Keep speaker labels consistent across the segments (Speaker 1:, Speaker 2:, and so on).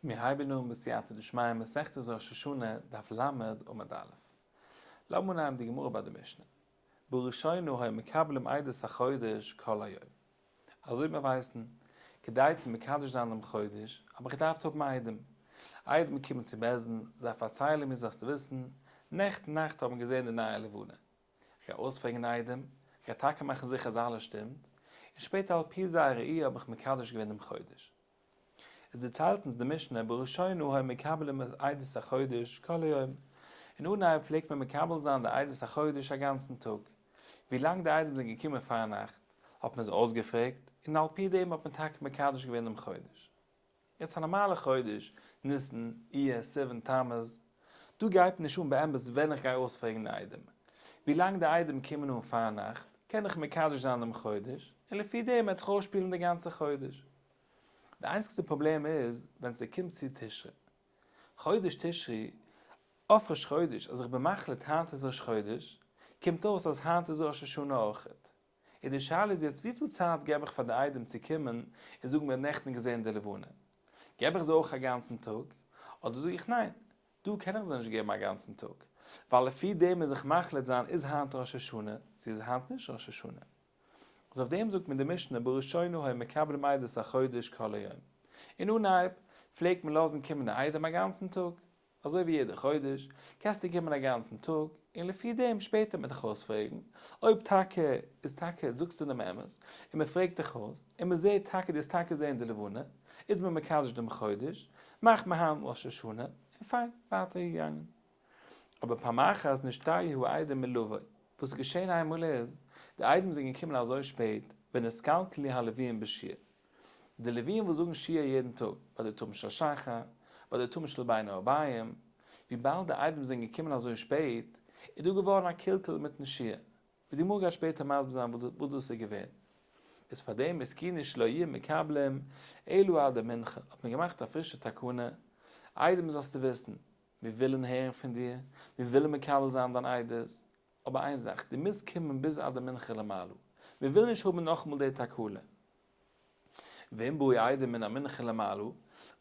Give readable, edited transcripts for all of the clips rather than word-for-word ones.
Speaker 1: מיר הייבן אן בסייעתא דשמיא מסכת ראש השנה דף ל' עמוד א'. לאמיר אנהייבן די גמרא ביי די משנה. בראשונה היו מקבלים עדות החודש כל היום. אזוי מיר ווייסן, כדי צו מקדש זיין דעם חודש, האב איך געדארפט האבן עדים. עדים קומען צו בית דין, זיי פארציילן מיר זאלסטו וויסן, נעכטן נאכט האבן געזען די נייע לבנה. איך גיי אויספרעגן עדים, איך גיי טאקע מאכן זיכער אז אלעס שטימט, און שפעטער על פי זייער ראי' האב איך מקדש געווען דעם חודש. עס דערציילט אונז די משנה בראשונה היו מקבלים את עדות החודש כל היום, אין אנהייב פלעגט מען מקבל זיין די עדות החודש א גאנצן טאג, ווי לאנג די עדים זענען געקומען פארנאכט האט מען זיי אויסגעפרעגט, און על פי דעם האט מען טאקע מקדש געווען דעם חודש. יעצט א נארמאלע חודש, ניסן, אייר, סיוון, תמוז, דא גייט נישט אן באמת ווען איך גיי אויספרעגן די עדים, ווי לאנג די עדים קומען אן פארנאכט קען איך מקדש זיין דעם חודש, און לפי דעם וועט זיך אויסשפילן די גאנצע חודש. די איינציגסטע פראבלעם איז ווען ס'קומט צו תשרי. חודש תשרי, אויף ראש חודש, אז איך בין מחליט היינט איז ראש חודש, קומט אויס אז היינט איז ראש השנה אויכעט. און די שאלה איז יעצט וויפיל צייט געב איך פאר די עדים צו קומען און זאגן מיר נעכטן געזען די לבנה? געב איך זיי אויך א גאנצן טאג? אדער זאג איך ניין, דא קען איך זיי נישט געבן א גאנצן טאג, ווייל לפי דעם מוז איך מחליט זיין איז היינט ראש השנה צו איז היינט נישט ראש השנה. איז אויף דעם זאגט מען די משנה בראשונה היו מקבלים עדות החודש כל היום. אין אנהייב פלעגט מען לאזן קומען די עדים א גאנצן טאג, אזוי ווי יעדע חודש, קענסטו קומען א גאנצן טאג, און לפי דעם שפעטער מען דיך אויספרעגן, אויב טאקע איז טאקע זאגסטו דעם אמת, און מען פרעגט דיך אויס, און מען זעט טאקע דו האסט טאקע געזען די לבנה, איז מען מקדש דעם חודש, מאכט מען היינט ראש השנה, און פיין, ווייטער געגאנגען. אבער פעם אחת נשתיהו העדים מלבוא, וואס איז געשען איינמאל איז, די עדים זענען געקומען אזוי שפעט, ונתקלקלו הלוויים בשיר. די לוויים וואס זאגן שיר יעדן טאג, ביי די תמיד של שחר, ביי די תמיד של בין הערביים, וויבאלד די עדים זענען געקומען אזוי שפעט, איז דא געווארן א קלקול מיטן שיר, ווי די גמרא גייט שפעטער מסביר זיין וואס דאס איז געווען. איז פאר דעם התקינו שלא יהיו מקבלים אלא עד המנחה, האט מען געמאכט א פרישע תקנה, עדים זאלסטו וויסן, מיר ווילן הערן פון דיר, מיר ווילן מקבל זיין דיין עדות, אבער איין זאך, דו מוזט קומען ביז עד המנחה למעלה, מיר ווילן נישט האבן נאכאמאל די תקלה. ואם באו עדים מן המנחה למעלה,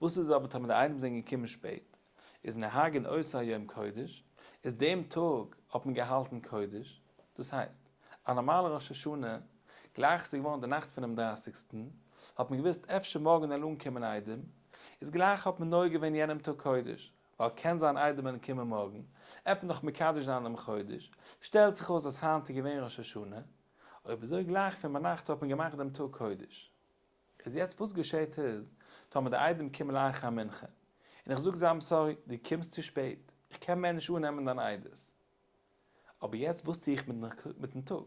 Speaker 1: וואס איז אבער טאמער די עדים זענען געקומען שפעט, איז נוהגין אותו היום קודש, איז דעם טאג האט מען געהאלטן קודש, דאס הייסט, א נארמאלע ראש השנה, גלייך ס'איז געווארן די נאכט פונעם דרייסיגסטן, האט מען געוואוסט אפשר מארגן וועלן אנקומען עדים, איז גלייך האט מען נוהג געווען יענעם טאג קודש, ווייל קען זיין עדים וועלן קומען מארגן, עפ נאך מקדש זיין דעם חודש, שטעלט זיך אויס אז היינט איז געווען ראש השנה, אויב אזוי גלייך פון ביינאכט האט מען געמאכט דעם טאג קודש. איז יעצט וואס געשעהט איז, טאמער די עדים קומען לאחר המנחה, און איך זאג זיי I'm sorry, דו קומסט צו שפעט, איך קען מער נישט אננעמען דיין עדות. אבער יעצט וואס טו איך מיטן טאג?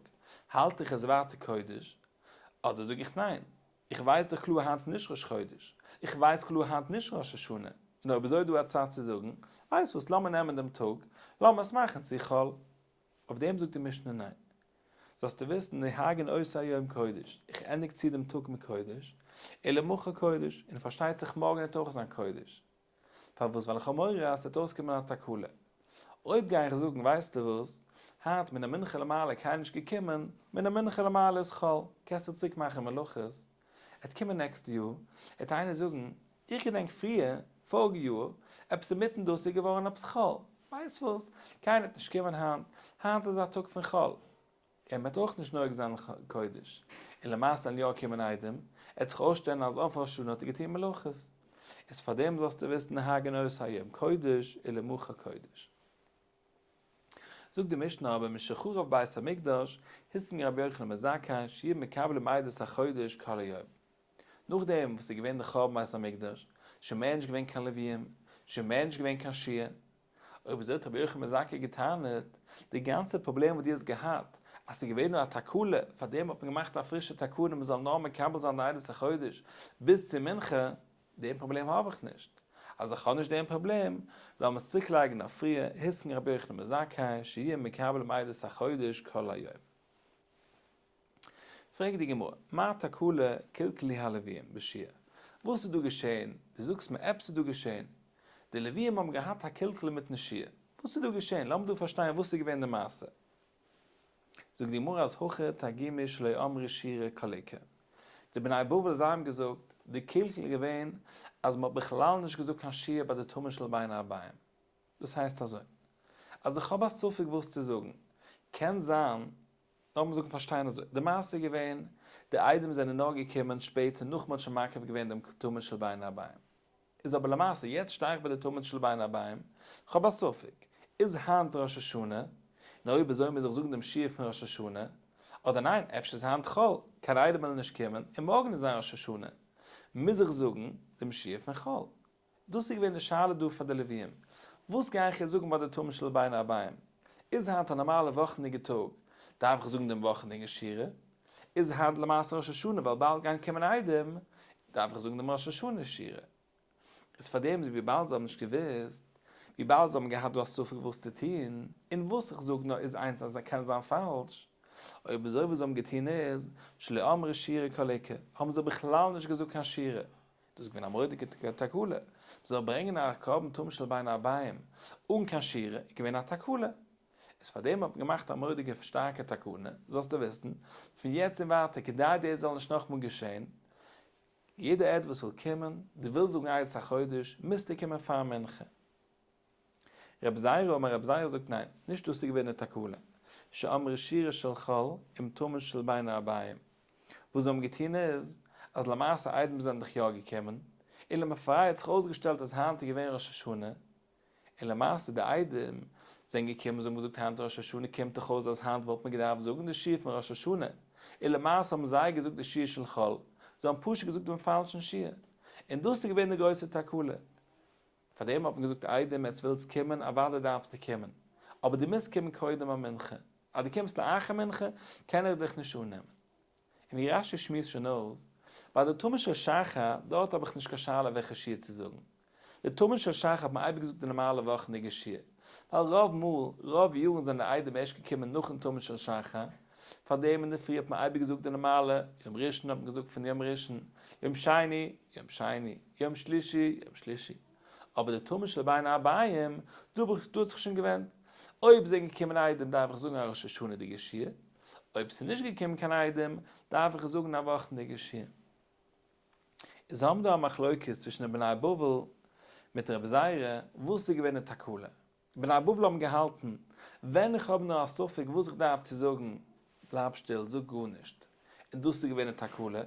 Speaker 1: האלט איך עס ווייטער קודש? אדער זאג איך ניין, איך ווייס דאך קלאר היינט נישט ראש חודש, איך ווייס קלאר היינט נישט ראש השנה, און אויב אזוי איז דא א צד צו זאגן, ווייסט וואס, לאמיר נעמען דעם טאג, לאמיר עס מאכן צו חול. אויף דעם זאגט די משנה ניין. זאלסטו וויסן, נוהגין אותו היום קודש, איך ענדיג צו דעם טאג מיט קודש, ולמחר קודש, און פארשטייט זיך מארגן וועט אויך זיין קודש. פארוואס? ווייל איך האב מורא אז ס'וועט אויסקומען א תקלה. אויב גיי איך זאגן ווייסטו וואס, היינט מן המנחה למעלה קיינער נישט געקומען, מן המנחה למעלה איז חול, קענסטו צוריק מאכן מלאכות, עט קומען נעקסטע יאר, עט איינער זאגן, איך געדענק פריער, פאריגע יאר, עפעס אינמיטן דאס איז געווארן עפעס חול, ווייסט וואס, קיינער וועט נישט קומען היינט, היינט איז א טאג פון חול. ער וועט אויך נישט נוהג זיין קודש, און למעשה וועלן יא קומען עדים, ער וועט זיך אויסשטעלן אז אויף ראש השנה האט ער געטון מלאכות. איז פאר דעם זאלסטו וויסן נוהגין אותו היום קודש ולמחר קודש. זאגט די משנה אבער משחרב בית המקדש, התקין רבי יוחנן בן זכאי שיהיו מקבלים עדות החודש כל היום. נאכדעם וואס איז געווען די חורבן בית המקדש, שוין מער נישט געווען קיין לוויים, שוין מער נישט געווען קיין שיר, אויב אזוי האט רבי יוחנן בן זכאי געטענה'ט, די גאנצע פראבלעם וואס דו האסט געהאט, אז ס'איז געווען נאר א תקלה, פארדעם האט מען געמאכט א פרישע תקנה מען זאל נאר מקבל זיין די עדות החודש ביז צו מנחה, דעם פראבלעם האב איך נישט. אז איך האב נישט דעם פראבלעם, לאמיר עס צוריקלייגן אויף פריער, התקין רבי יוחנן בן זכאי, שיהיו מקבלים עדות החודש כל היום. פרעגט די גמרא, מה תקלה קלקלו הלוויים בשיר? וואס איז דא געשען? דו זאגסט מיר עפעס איז דא געשען. די לוויים האבן געהאט א קלקול מיטן שיר. וואס איז דא געשען? לאמיר דא פארשטיין וואס איז געווען די מעשה. זאגט די גמרא אז הכא תרגימו שלא אמרו שירה כל עיקר. די בני בבל זיי האבן געזאגט, די קלקול איז געווען אז מען האט בכלל נישט געזאגט קיין שירה ביי די תמיד של בין הערביים. דאס הייסט אזוי, אז איך האב א ספק וואס צו זאגן, קען זיין, לאמיר זאגן פארשטיין אזוי, די מעשה איז געווען, די עדים זענען נאר געקומען שפעטער נאך מען האט שוין מקריב געווען דעם תמיד של בין הערביים. איז אבער למעשה יעצט שטיי איך ביי די תמיד של בין הערביים, כ'האב א ספק, איז היינט ראש השנה, און אויב אזוי מוז איך זאגן דעם שיעור פון ראש השנה, אדער ניין אפשר איז היינט חול, קיין עדים וועלן נישט קומען, און מארגן איז זיין ראש השנה, מוז איך זאגן דעם שיעור פון חול. דאס איז געווען די שאלה דא פאר די לוויים, וואס גיי איך יעצט זאגן ביי די תמיד של בין הערביים? איז היינט א נארמאלע וואכענדיגע טאג, דארף איך זאגן דעם וואכענדיגן שירה? איז היינט למעשה ראש השנה ווייל באלד גייען קומען עדים, דארף איך זאגן דעם ראש השנה שירה? איז פארדעם וויבאלד זיי האבן נישט געוואוסט, וויבאלד זיי האבן געהאט דא א ספק וואס צו טון, און וואס איך זאג נאר איז איינס אז עס קען זיין פאלש, אויב אזוי וואס זיי האבן געטון איז, שלא אמרו שירה כל עיקר, האבן זיי בכלל נישט געזאגט קיין שירה, דאס איז געווען א מורא'דיגע תקלה, מ'זאל ברענגען א קרבן תמיד של בין הערביים אן קיין שירה איז געווען א תקלה, איז פאר דעם האט מען געמאכט א מורא'דיגע שטארקע תקנה, זאלסטו וויסן, פון יעצט און ווייטער כדי דאס זאל נישט נאכמאל געשען, יעדע עד וואס וויל קומען, דו ווילסט זאגן עדות החודש, מוזטו קומען פאר מנחה. רב זירא אמר רב זירא זאגט ניין, נישט דאס איז געווען די תקלה, שאמרו שירה של חול עם תמיד של בין הערביים, וואס זיי האבן געטון איז, אז למעשה עדים זענען דאך יא געקומען, און למפרע האט זיך אויסגעשטעלט אז היינט איז געווען ראש השנה, און למעשה די עדים זענען געקומען זיי האבן געזאגט היינט ראש השנה קומט דאך אויס אז היינט וואלט מען געדארפט זאגן די שיעור פון ראש השנה, און למעשה האבן זיי געזאגט די שיעור של חול, זיי האבן פשוט געזאגט דעם פאלשן שיעור, און דאס איז געווען די גרויסע תקלה. פאר דעם האט מען געזאגט עדים עטס ווילטס קומען אוודאי דארפסטו קומען, אבער דו מוזט קומען קודם המנחה, אז דו קומסט לאחר מנחה קען איך דיך נישט אננעמען. און ווי רש"י שמועסט שוין אויס, ביי די תמיד של שחר, דארט האב איך נישט קיין שאלה וועלכע שיעור צו זאגן. די תמיד של שחר האט מען אייביג געזאגט די נארמאלע וואכענדיגע שיעור, ווייל רוב מאל, רוב יארן זענען די עדים ערשט געקומען נאכן תמיד של שחר, פארדעם אינדערפרי האט מען אייביג געזאגט די נארמאלע, יום ראשון האט מען געזאגט פון יום ראשון, יום שני, יום שני, יום שלישי, יום שלישי. אבער די תמיד של בין הערביים, דא האב איך, דא האט זיך שוין געווענדט. אויב זענען געקומען עדים דארף איך זאגן א ראש השנה'דיגע שיעור, אויב ס'איז נישט געקומען קיין עדים דארף איך זאגן א וואכנדיגע שיעור. איז האבן דא א מחלוקת צווישן די בני בבל מיט רבי זירא, וואס איז געווען די תקלה? בני בבל האבן געהאלטן, ווען איך האב נאר א ספק וואס איך דארף צו זאגן, בלייב שטיל, זאג גארנישט. און דאס איז געווען די תקלה,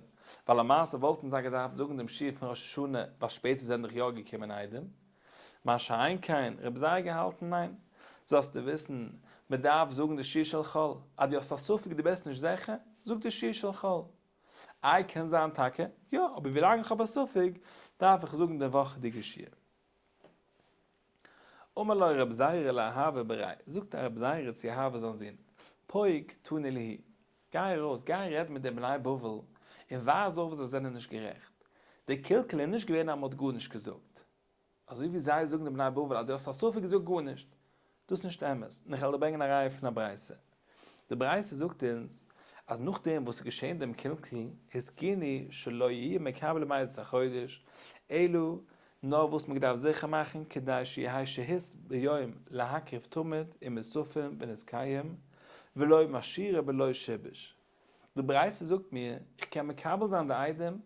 Speaker 1: ווייל למעשה וואלטן זיי געדארפט זאגן דעם שיעור פון ראש השנה, ווייל שפעטער זענען דאך יא געקומען עדים. מה שאין כן, רבי זירא געהאלטן, ניין, זאלסטו וויסן, מען דארף זאגן די שיעור של חול, אז דו האסט א ספק דו ביסט נישט זיכער, זאג די שיעור של חול. איי קען זיין טאקע, יא, אבער ווילאנג איך האב א ספק, דארף איך זאגן די וואכעדיגע שיעור. אמר לו רב זירא לאהבה בריה, זאגט רב זירא צו אהבה זיין זון, פוק תני להו, גיי ארויס, גיי רעד מיט די בני בבל, און ווייז אויף זיי זענען נישט גערעכט. די קלקול איז נישט געווען אז מען האט גארנישט געזאגט. אזוי ווי זיי זאגן די בני בבל אז דו האסט א ספק זאג גארנישט. דאס איז נישט אמת, און איך וועל דיר ברענגען א ראיה פון א ברייתא. די ברייתא זאגט אונז אז נאכדעם וואס איז געשען דעם קלקול, התקינו שלא יהיו מקבלים עדות החודש, אלא נאר וואס מען געדארפט זיכער מאכן כדי שיהא שהות ביום להקריב תמיד ומוספים ונזקיהם, ולא משירה בלא שיבוש. די ברייתא זאגט מיר, איך קען מקבל זיין די עדים,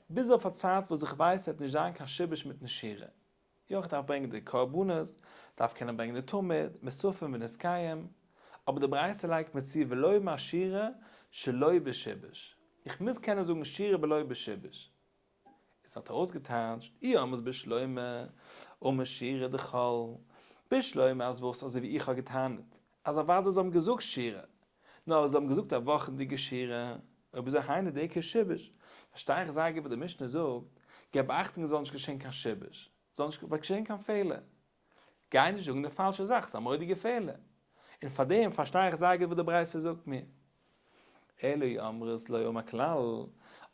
Speaker 1: ביז אויף א צייט וואס איך ווייס ס'וועט נישט זיין קיין שיבוש מיטן שירה. יא איך דארף ברענגען די קרבנות, דארף קענען ברענגען די תמיד, מוספים ונזקיהם, אבער די ברייתא לייגט מיר צו ולא משירה שלא בשיבוש. איך מוז קענען זאגן שירה בלא בשיבוש. עס האט אויסגעטייטשט אי אמרת בשלמא אמר שירה דחול בשלמא אז וואס אזוי ווי איך האב געטענה'ט אז אוודאי זיי האבן געזאגט שירה נאר זיי האבן געזאגט א וואכענדיגע שירה אויב אזוי היינו דאיכא שיבוש פארשטיי איך זייער גוט וואס די משנה זאגט געב אכטונג עס זאל נישט געשען קיין שיבוש זאל נישט געשען קיין פעלער גיי נישט זאגן די פאלשע זאך, ס'איז א מורא'דיגע פעלער. און פארדעם פארשטיי איך זייער גוט וואס די ברייתא זאגט מיר. אלא אי אמרת לא אמר כלל,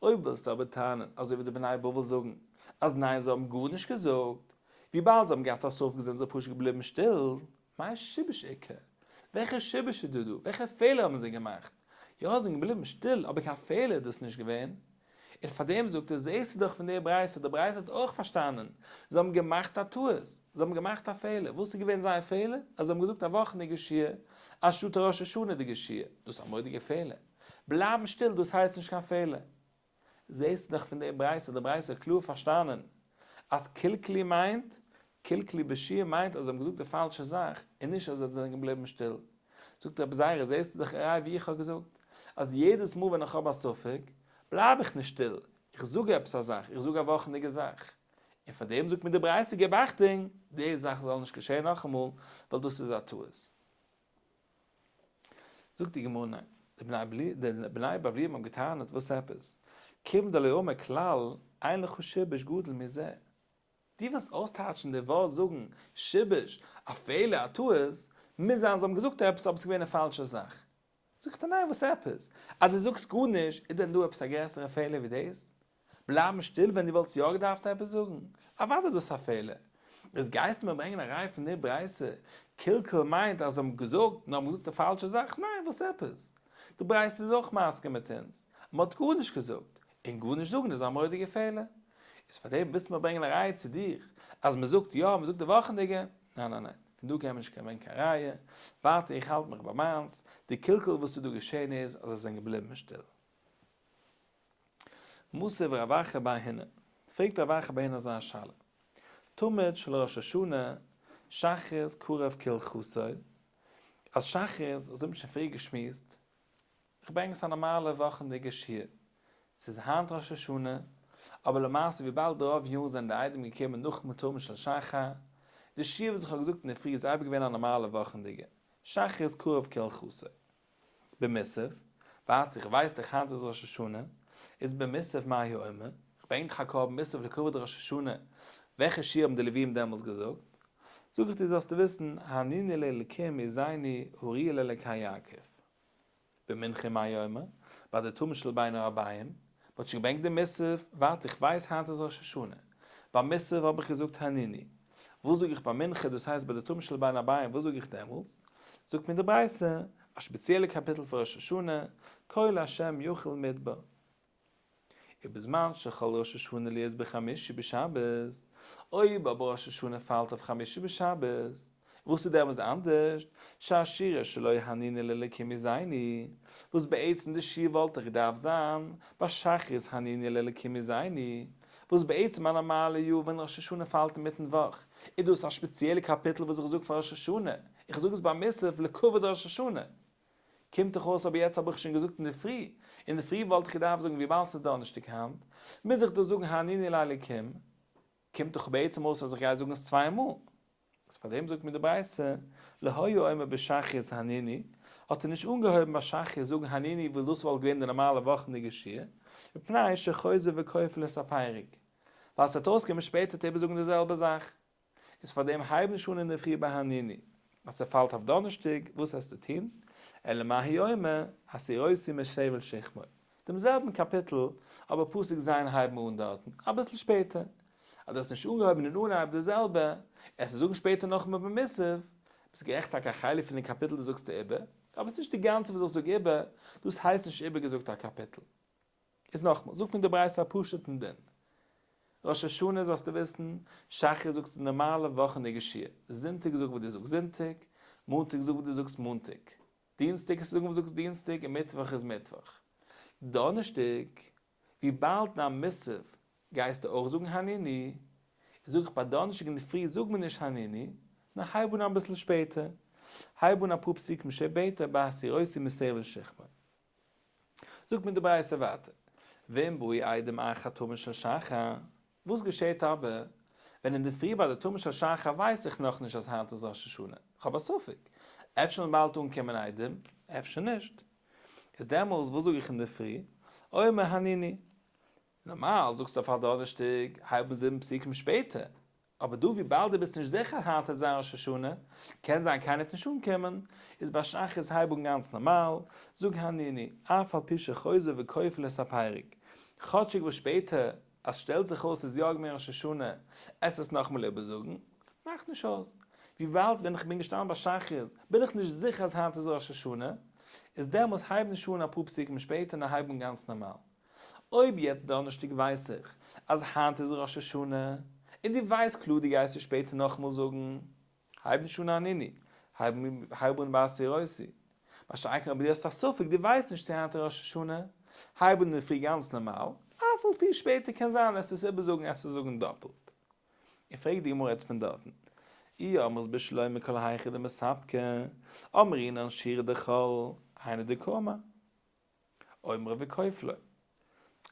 Speaker 1: אויב ווילסטו אבער טענה'ן אזוי ווי די בני בבל זאגן, אז ניין זיי האבן גארנישט געזאגט, וויבאלד זיי האבן געהאט א ספק זענען זיי פשוט געבליבן שטיל, מאי שיבוש איכא? וועלכע שיבוש איז דא דא? וועלכע פעלער האבן זיי געמאכט? יא זיי זענען געבליבן שטיל אבער קיין פעלער איז דאס נישט געווען. און פארדעם זאגט ער זעסטו דאך פון די ברייתא, די ברייתא האט אויך פארשטאנען, זיי האבן געמאכט א טעות, זיי האבן געמאכט א פעלער, וואס איז געווען זייער פעלער? אז זיי האבן געזאגט א וואכענדיגע שיעור אנשטאט א ראש השנה'דיגע שיעור, דאס איז א מורא'דיגע פעלער, בלייבן שטיל דאס הייסט נישט קיין פעלער. זעסטו דאך פון די ברייתא, די ברייתא האט קלאר פארשטאנען אז קלקלו מיינט, קלקלו בשיר מיינט אז זיי האבן געזאגט די פאלשע זאך, און נישט אז זיי זענען געבליבן שטיל. זאגט רבי זירא, זעסטו דאך א ראיה ווי איך האב געזאגט, אז יעדעס מאל ווען איך האב א ספק, בלייב איך נישט שטיל, איך זאג עפעס א זאך, איך זאג א וואכענדיגע זאך. און פאר דעם זאגט מיר די ברייתא געב אכטונג, די זאך זאל נישט געשען נאכאמאל, ווייל דאס איז א טעות. זאגט די גמרא ניין, די בני בבליעים האבן געטענה'ט וואס עפעס, כיוון דלא אמר כלל, אין לך שיבוש גדול מזה. דו ווילסט אויסטייטשן די ווארט זאגן שיבוש, א פעלער, א טעות, מוז זיין זיי האבן געזאגט עפעס אבער ס'איז געווען א פאלשע זאך. זאגט ער ניין וואס עפעס? אז דו זאגסט גארנישט איז דען דא עפעס א גרעסערע פעלער ווי דאס? בלייבן שטיל ווען דו וואלטסט יא געדארפט עפעס זאגן? אוודאי דאס איז א פעלער. איז גייסטו מיר ברענגען א ראי' פון די ברייתא קלקול מיינט אז זיי האבן געזאגט נאר האבן געזאגט א פאלשע זאך? ניין וואס עפעס? די ברייתא איז אויך מסכים מיט אונז, מען האט גארנישט געזאגט, און גארנישט זאגן איז א מורא'דיגע פעלער. איז פארדעם ווילסטו מיר ברענגען א ראיה צו דיך אז מען זאגט יא מען זאגט די וואכענדיגע? ניין ניין ניין, פון דא קען מען נישט ברענגען קיין ראיה, ווייטער איך האלט מיך ביי מיינס, די קלקול וואס איז דא געשען איז אז זיי זענען געבליבן שטיל. מתיב רב אחא בר הונא, פרעגט רב אחא בר הונא אזא שאלה, תמיד של ראש השנה שחרית קרב כהלכתו, אז שחרית, אזוי האט מען שוין פריער געשמועסט, איך ברענג עס א נארמאלע וואכענדיגע שיעור, ס'איז היינט ראש השנה, אבער למעשה וויבאלד רוב יארן זענען די עדים געקומען נאכן תמיד של שחר, די שיעור וואס איך האב געזאגט אינדערפרי איז אייביג געווען א נארמאלע וואכענדיגע, שחרית קרב כהלכתו. במוסף, ווארט איך ווייס דאך היינט איז ראש השנה, איז במוסף מה הוא אומר, איך ברענג דאך א קרבן מוסף לכבוד ראש השנה, וועלכע שיעור האבן די לוויים דעמאלס געזאגט? זאג איך דיר זאלסטו וויסן, הרנינו לאלקים עוזנו הריעו לאלקי יעקב. במנחה מה הוא אומר, ביי די תמיד של בין הערביים, מען האט שוין געברענגט די מוסף, ווארט איך ווייס היינט איז ראש השנה, ביי מוסף האב איך געזאגט הרנינו, וואס זאג איך ביי מנחה, דאס הייסט ביי די תמיד של בין הערביים, וואס זאג איך דעמאלס? זאגט מיר די ברייתא, א שפעציעלע קאפיטל פאר ראש השנה, קול השם יחיל מדבר. ובזמן שחל ראש השנה להיות בחמישי בשבת, אויב אבער ראש השנה פאלט אויף חמישי בשבת, וואס איז דעמאלס אנדערשט, שהשירה שלא הרנינו לאלקים עוזנו, וואס בעצם די שיר וואלט דאך געדארפט זיין ביי שחרית הרנינו לאלקים עוזנו, וואס בעצם א נארמאלע יאר ווען ראש השנה פאלט אינמיטן וואך, איז דאס א שפעציעלע קאפיטל וואס איך זאג פאר ראש השנה, איך זאג עס ביי מוסף לכבוד ראש השנה. קומט דאך אויס אבער יעצט האב איך שוין געזאגט אינדערפרי, אינדערפרי וואלט איך געדארפט זאגן וויבאלד ס'איז דאנערשטאג היינט, מוז איך דאס זאגן הרנינו לאלקים, קומט דאך בעצם אויס אז איך גיי זאגן עס צוויי מאל. איז פאר דעם זאגט מיר די ברייתא, לא היה אומר בשחרית הרנינו, האט ער נישט אנגעהויבן ביי שחרית זאגן הרנינו וויל דאס וואלט געווען די נארמאלע וואכנדיגע שיעור, מפני שחוזר וכופל את הפרק, ווייל ס'וועט אויסקומען שפעטער צו איבערזאגן די זעלבע זאך. איז פאר דעם הייב נישט אן אינדערפרי ביי הרנינו, אז ס'פאלט אויף דאנערשטאג, וואס העסטו טון? אלא מה הוא אומר, הסירותי משבל שכמו. דעם זעלבן קאפיטל, אבער פסוק ז' הייבן אן דארטן, אביסל שפעטער. אז דו האסט נישט אנגעהויבן אין אנהייב די זעלבע, עסטו זאגן שפעטער נאכאמאל ביי מוסף, ביסט גערעכט טאקע א חלק פון די קאפיטל דאס זאגסטו איבער, אבער עס איז נישט די גאנצע וואס איך זאג איבער, דאס הייסט נישט איבערגעזאגט א קאפיטל. איז נאכמאל, זאגט מיר די ברייתא א פשוט'ן דין. ראש השנה זאלסטו וויסן, שחרית זאגסטו די נארמאלע וואכענדיגע שיעור, זונטאג זאג וואס דו זאגסט זונטאג, מאנטאג זאג וואס דו זאגסט מאנטאג, דינסטאג קענסטו זאגן וואס זאגסט דינסטאג און מיטוואך איז מיטוואך. דאנערשטאג, וויבאלד דיין מוסף גייסטו אויך זאגן הרנינו, זאג איך ביי דאנערשטאג אינדערפרי זאג מיר נישט הרנינו, נאר הייב אן אביסל שפעטער, הייב אן אפאר פסוקים שפעטער ביי הסירותי מסבל שכמו. זאגט מיר די ברייתא ווייטער, ואם באו עדים אחר תמיד של שחר, וואס געשעהט אבער ווען אינדערפרי ביי די תמיד של שחר ווייס איך נאכנישט אז היינט איז ראש השנה, איך האב א ספק, אפשר וועלן באלד אנקומען עדים, אפשר נישט, איז דעמאלס וואס זאג איך אינדערפרי, אומר הרנינו, נארמאל זאגסטו אויף א דאנערשטאג הייב אן זיבן פסוקים שפעטער, אבער דא וויבאלד דו ביסט נישט זיכער היינט וועט זיין ראש השנה, קען זיין קיינער וועט נישט אנקומען, איז ביי שחרית הייב אן גאנץ נארמאל, זאג הרנינו, אף על פי שחוזר וכופל את הפרק, כאטשיג וואס שפעטער אז שטעלט זיך אויס ס'איז יא געווען ראש השנה, עס עס נאכאמאל איבערזאגן, מאכט נישט אויס, וויבאלד ווען איך בין געשטאנען ביי שחרית בין איך נישט זיכער אז היינט איז ראש השנה, איז דעמאלס הייב נישט אן אפאר פסוקים שפעטער נאר הייב אן גאנץ נארמאל. אויב יעצט דאנערשטאג ווייס איך אז היינט איז ראש השנה, און דו ווייסט קלאר דו גייסט עס שפעטער נאכאמאל זאגן, הייב נישט אן הרנינו, הייב אן בהסירותי. מה שאין כן אויב דו האסט א ספק, דו ווייסט נישט צו היינט איז ראש השנה, הייב אן אינדערפרי גאנץ נארמאל, אף אף על פי שפעטער קען זיין עס איז איבערזאגן עס איז זאגן דאפלט. און פרעגט די גמרא יעצט פון דארטן, אי אמרת בשלמא כל היכא דמספקא, אמרינן שירא דחול, היינו דקאמר. אומרו וכופלו.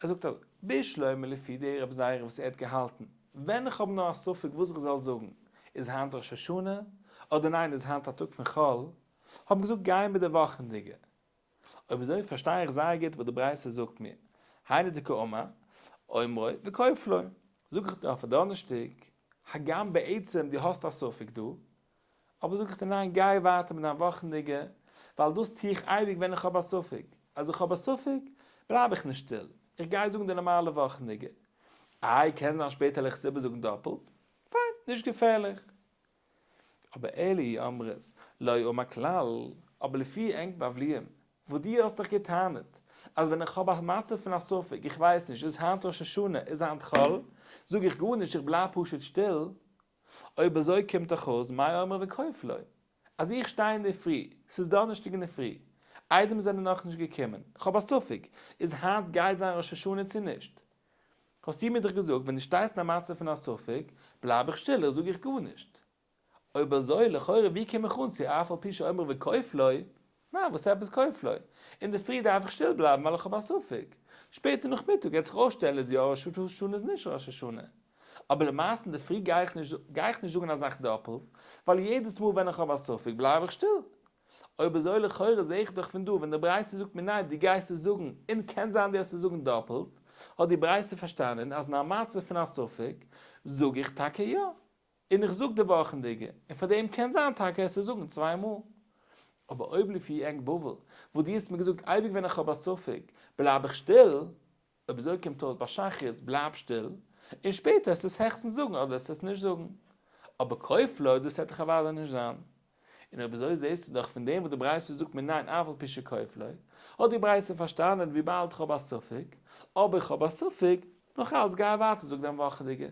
Speaker 1: ער זאגט אזוי, בשלמא לפי די רב זירא וואס ער האט געהאלטן, ווען איך האב נאר א ספק וואס איך זאל זאגן, איז היינט ראש השנה, אדער ניין איז היינט א טאג פון חול, האב געזאגט גיי מיט די וואכענדיגע. אויב אזוי פארשטיי איך זייער גוט וואס די ברייתא זאגט מיר, היינו דקאמר, אומרו וכופלו. זאג איך דיר אויף א דאנערשטאג, הגם בעצם דו האסט א ספק דא, אבער זאג איך דיר ניין גיי ווייטער מיט דיין וואכנדיגע, ווייל דאס טו איך אייביג ווען איך האב א ספק, אז איך האב א ספק בלייב איך נישט שטיל, איך גיי זאגן די נארמאלע וואכנדיגע, איי קען זיין שפעטער וועל איך עס איבערזאגן דאפלט, פיין, נישט געפערליך. אבער אלא אי אמרת לא אמר כלל, אבער לפי ענק בבליים, וואס דו האסט דאך גע'טענה'ט אז ווען איך האב א מצב פון א ספק, איך ווייס נישט, איז היינט ראש השנה, איז היינט חול, זאג איך גארנישט, איך בלייב פשוט שטיל, אויב אזוי קומט דאך אויס מאי אומרו וכופלו, אז איך שטיי אינדערפרי, ס'איז דאנערשטאג אינדערפרי, עדים זענען נאכנישט געקומען, כ'האב א ספק, איז היינט גייט זיין ראש השנה צו נישט? האסטו מיר דאך געזאגט ווען דו שטייסט אין א מצב פון א ספק, בלייב איך שטיל, איך זאג איך גארנישט. אויב אזוי לכאורה ווי קום איך אן צו אף על פי שאומרו וכופלו? ניין וואס עפעס כופלו? אינדערפרי דארף איך שטיל בלייבן ווייל איך האב א ספק. שפעטער נאכמיטאג גייט זיך אויסשטעלן איז יא ראש השנה איז נישט ראש השנה. אבער למעשה אינדערפרי גיי איך נישט גיי איך נישט זאגן א זאך דאפלט, ווייל יעדעס מאל ווען איך האב א ספק בלייב איך שטיל. אויב אזוי לכאורה זעה איך דאך פון דא ווען די ברייתא זאגט מיר ניין דו גייסט עס זאגן און קען זיין דו האסט עס זאגן דאפלט, האט די ברייתא פארשטאנען אז אין א מצב פון א ספק זאג איך טאקע יא. און איך זאג די וואכענדיגע, און פאר דעם קען זיין טאקע עס צו זאגן צוויי מאל. אבער אויב לפי ענק בבל, וואס דו האסט מיר געזאגט אייביג ווען איך האב א ספק, בלייב איך שטיל, אויב אזוי קומט אויס ביי שחרית בלייב שטיל, און שפעטער עסט עס העכסטנס זאגן אדער עסט עס נישט זאגן. אבער כופלו, דאס העט דאך אוודאי נישט זיין. און אויב אזוי זעסטו דאך פון דעם וואס די ברייתא זאגט מיר ניין אף על פי שכופלו, האט די ברייתא פארשטאנען וויבאלד איך האב א ספק, אבער איך האב א ספק, נאך אלץ גיי ווייטער זאג דיין וואכעדיגע.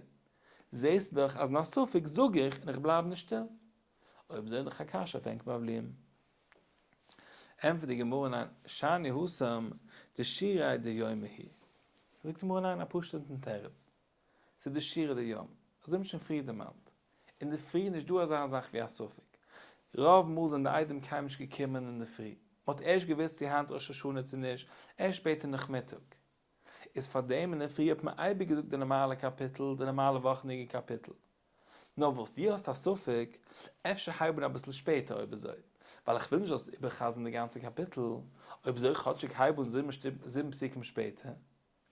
Speaker 1: זעסט דאך אז אין א ספק זאג איך און איך בלייב נישט שטיל. אויב אזוי איז דאך א קשיא אויף ענק בבליים. ענטפערט די גמרא ניין, שאני התם דשיראי דיומא היא. זאגט די גמרא ניין, א פשוט'ן תירוץ. ס'איז די שירא דיום. אזוי האט מען שוין פריער דערמאנט. אינדערפרי איז נישט דא אזא זאך ווי א ספק. רוב מאל זענען די עדים קיינמאל נישט געקומען אינדערפרי. מ'האט ערשט געוואוסט צו היינט ראש השנה צו נישט, ערשט שפעטער נאכמיטאג. איז פאר דעם אינדערפרי האט מען אייביג געזאגט די נארמאלע קאפיטל, די נארמאלע וואכענדיגע קאפיטל. נאר וואס, דו האסט א ספק, אפשר הייב אן אביסל שפעטער אויב אזוי, ווייל איך וויל נישט זאלסט איבער'חזר'ן די גאנצע קאפיטל, אויב אזוי כאטשיג הייב אן זיבן פסוקים שפעטער.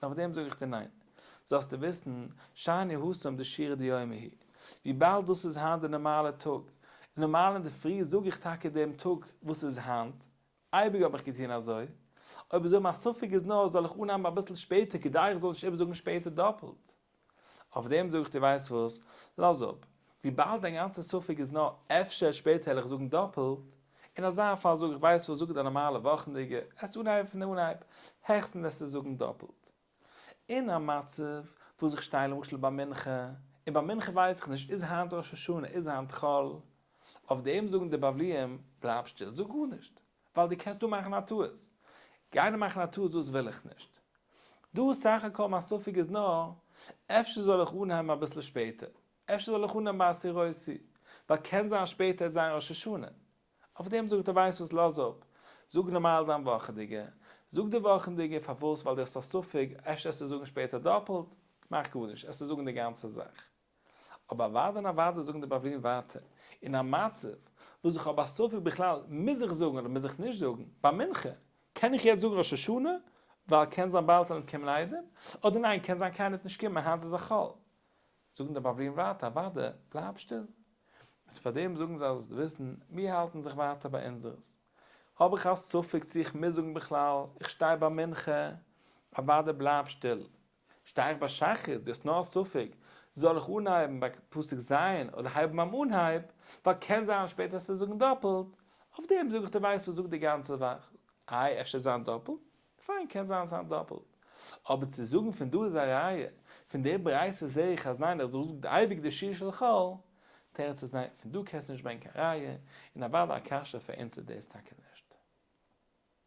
Speaker 1: נאר פאר דעם זאג איך דיר ניין. זאלסטו וויסן, שאני התם דשירא דיומא היא. וויבאלד דאס איז היינט די נארמאלע טאג, און נארמאל אינדערפרי זאג איך טאקע דעם טאג וואס איז היינט, אייביג האב איך געטון אזוי, אויב אזוי מיין ספק איז נאר זאל איך אנהייבן אביסל שפעטער כדי איך זאל נישט איבערזאגן שפעטער דאפלט. אויף דעם זאג איך דיר ווייסט וואס, לאז אפ, וויבאלד דיין גאנצע ספק איז נאר אפשר שפעטער העל איך זאגן דאפלט, אין אזא פאל זאג איך ווייסט וואס זאג דיין נארמאלע וואכנדיגע, עסט אנהייבן פון אנהייב, העכסטנס וועסטו זאגן דאפלט. אין א מצב וואס איך שטיי למשל ביי מנחה, און ביי מנחה ווייס איך נישט איז היינט ראש השנה איז היינט חול, אויף דעם זאגן די בבליים, בלייב שטיל זאג גארנישט, ווייל דו קענסט דא מאכן א טעות. גיין און מאכן א טעות דאס וויל איך נישט. דא סך הכל מיין ספק איז נאר, אפשר זאל איך אנהייבן אביסל שפעטער, אפשר זאל איך אנהייבן ביי הסירותי, ווייל קען זיין שפעטער וועט זיין ראש השנה. אויף דעם זאגט ער ווייסט וואס לאז אפ, זאג נארמאל דיין וואכעדיגע, זאג די וואכענדיגע פארוואס ווייל דו האסט א ספק אפשר עסטו זאגן שפעטער דאפעלט, מאך גארנישט, עסטו זאגן די גאנצע זאך. אבער אוודאי און אוודאי זאגן די בבליים ווייטער, אין א מצב וואס איך האב א ספק בכלל מוז איך זאגן אדער מוז איך נישט זאגן, ביי מנחה, קען איך יעצט זאגן ראש השנה ווייל קען זיין באלד וועלן קומען עדים, אדער ניין קען זיין קיינער וועט נישט קומען היינט איז א חול, זאגן די בבליים ווייטער אוודאי, בלייב שטיל. איז פאר דעם זאגן זיי זאלסט וויסן, מיר האלטן זיך ווייטער ביי אונזערס. האב איך א ספק צו איך מוז זאגן בכלל, איך שטיי ביי מנחה, אוודאי בלייב שטיל. שטיי איך ביי שחרית, דו האסט נאר א ספק, זאל איך אנהייבן ביי פסוק ז' אדער הייבן ביים אנהייב, ווייל קען זיין שפעטער וועסטו זאגן דאפלט, אויף דעם זאג איך דיר ווייסט וואס זאג די גאנצע וואך, איי אפשר זיין דאפלט? פיין קען זיין זיין דאפלט. אבער צו זאגן פון דא איז א ראיה, פון די ברייתא זעה איך אז ניין איך זאג אייביג די שיר של חול, תירוץ איז ניין פון דא קענסטו נישט ברענגן קיין ראיה, און אוודאי א קשיא פאר אונז איז דאס טאקע נישט.